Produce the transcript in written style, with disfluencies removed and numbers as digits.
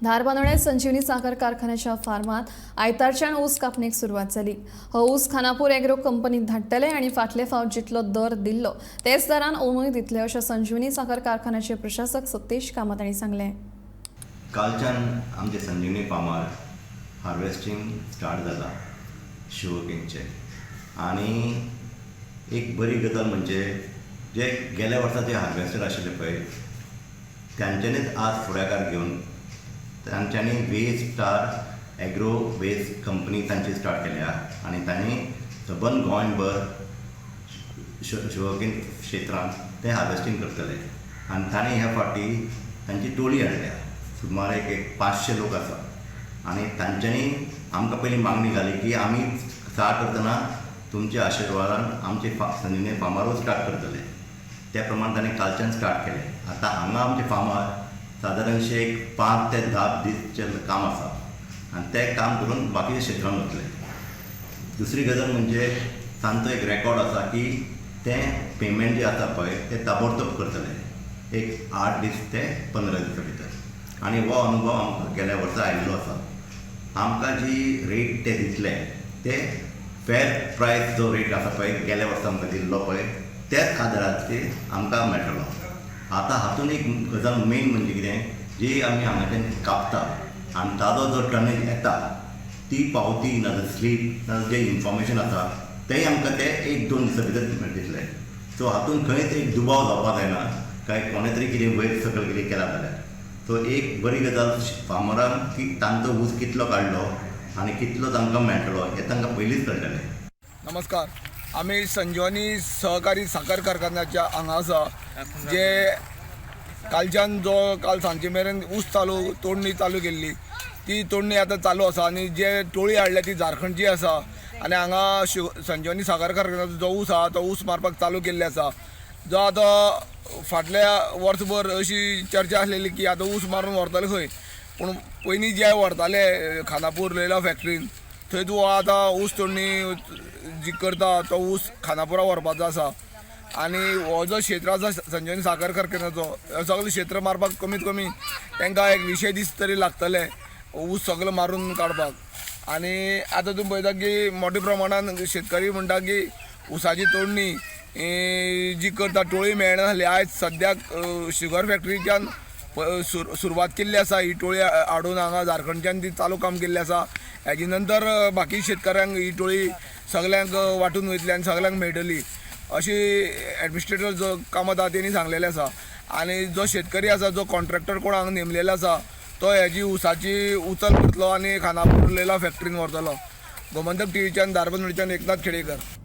धारबांदोड्यात संजीवनी साखर कारखान्याच्या फार्मात आयतारच्यान ऊस कापणीक सुरवात जाली. हो ऊस खानापूर एग्रो कंपनीत धाडटले आनी फाटले फावट जितलो दर दिल्लो तेच दरान ओनूय दितले अशें संजीवनी साखर कारखान्याचे प्रशासक सतीश कामत हांणी सांगलें. कालच्यान आमचे संजीवनी फार्मार हार्वेस्टींग स्टार्ट जाला शुगरकेनचें. आनी एक बरी गजाल म्हणजे जे गेल्या वर्सा जे हार्वेस्टर आशिल्ले पळय, तांच्यांनीच आज फुडाकार घेवन तांच्यांनी veg star agro veg company तांची स्टार्ट केल्या आनी तांणी सबंद गोंयभर शुगरकेन क्षेत्रांत ते हार्वेस्टींग करतले. आनी तांणी ह्या फावटी तांची टोळी हाडल्या, सुमार एक एक 500 लोक आसा. आनी तांच्यांनी आमकां पयलीं मागणी घाली की आमी स्टार्ट करतना तुमच्या आशिर्वादान आमचे संजीवनी फार्मारूच स्टार्ट करतले. त्या प्रमाण तांणी कालच्यान स्टार्ट केलें. आतां हांगा आमच्या फार्मार सादारणशें एक 5 ते 10 दीसचें काम आसा आनी तें काम करून बाकीच्या क्षेत्रांत वतले. दुसरी गजाल म्हणजे तांचो एक रेकॉर्ड आसा की तें पेमेंट जें आसा पळय, तें ताबडतोब करतले, एक 8 दीस ते 15 दिसां भितर. आनी हो अनुभव आमकां गेल्या वर्सा आयिल्लो आसा. आमकां जी रेट ते दितले, ते फेर प्रायस जो रेट आसा पळय, गेल्या वर्सा आमकां दिल्लो पळय, त्याच आदाराचेर आमकां मेळटलो. आतां हातून एक गजाल मेन म्हणजे कितें, जी आमी हांगाच्यान कापता आनी ताजो जो टनेज येता, ती पावती नाजाल्यार स्लीप नाजाल्यार जें इन्फॉर्मेशन आसा, तेंय आमकां ते एक दोन दिसां भितर दितले. सो हातून खंयच एक दुबाव जावपा जायना काय कोणें तरी कितें वयर सकयल कितें केलां जाल्यार. सो एक बरी गजाल फार्मरांक की तांचो ऊस कितलो काडलो आनी कितलो तांकां मेळटलो हें तांकां पयलींच कळटलें. नमस्कार. आमी संजीवनी सहकारी साखर कारखान्याच्या हांगा आसा, जे कालच्यान जो काल सांजे मेरेन ऊस चालू तोडणी चालू केल्ली, ती तोडणी आतां चालू आसा. आनी जे टोळी हाडल्या ती झारखंडची आसा. आनी हांगा संजीवनी साखर कारखान्याचो जो ऊस आहा, तो ऊस मारपाक चालू केल्ले आसा. जो आतां फाटल्या वर्सभर अशी चर्चा आसलेली की आतां ऊस मारून व्हरतले खंय, पूण पयलीं जे व्हरताले खानापूर लेला फॅक्टरीन, थंय तूं आतां ऊस तोडणी जी करता, तो ऊस खानापुरा व्हरपाचो आसा. आनी हो जो क्षेत्र आसा संजीवनी साखर कारखान्याचो, हे सगळें क्षेत्र मारपाक कमीत कमी तांकां एक विशे दीस तरी लागतले ऊस सगळो मारून काडपाक. आनी आतां तुमी पळयता की मोठ्या प्रमाणान शेतकरी म्हणटा की ऊसाची तोडणी जी करता, टोळी मेळना जाली. आयज सद्याक शुगर फॅक्टरीच्यान सुरवात केल्ली आसा. ही टोळी हाडून हांगा झारखंडच्यान ती चालू काम केल्लें आसा. हेजे नंतर बाकी शेतकऱ्यांक ही टोळी सगल्यांक वांटून वयतली आनी सगल्यांक मेळटली, अशी एडमिनिस्ट्रेटर जो कामत आहा, तेणी सांगलेलें आसा. आनी जो शेतकरी आसा, जो कॉन्ट्रॅक्टर कोण हांगा नेमलेलो आसा, तो हेजी ऊसाची उचल करतलो आनी खानापूर लेला फॅक्टरीन व्हरतलो. गोमंतक टीव्हीच्यान धारबांदोडेच्यान एकनाथ खेडेकर.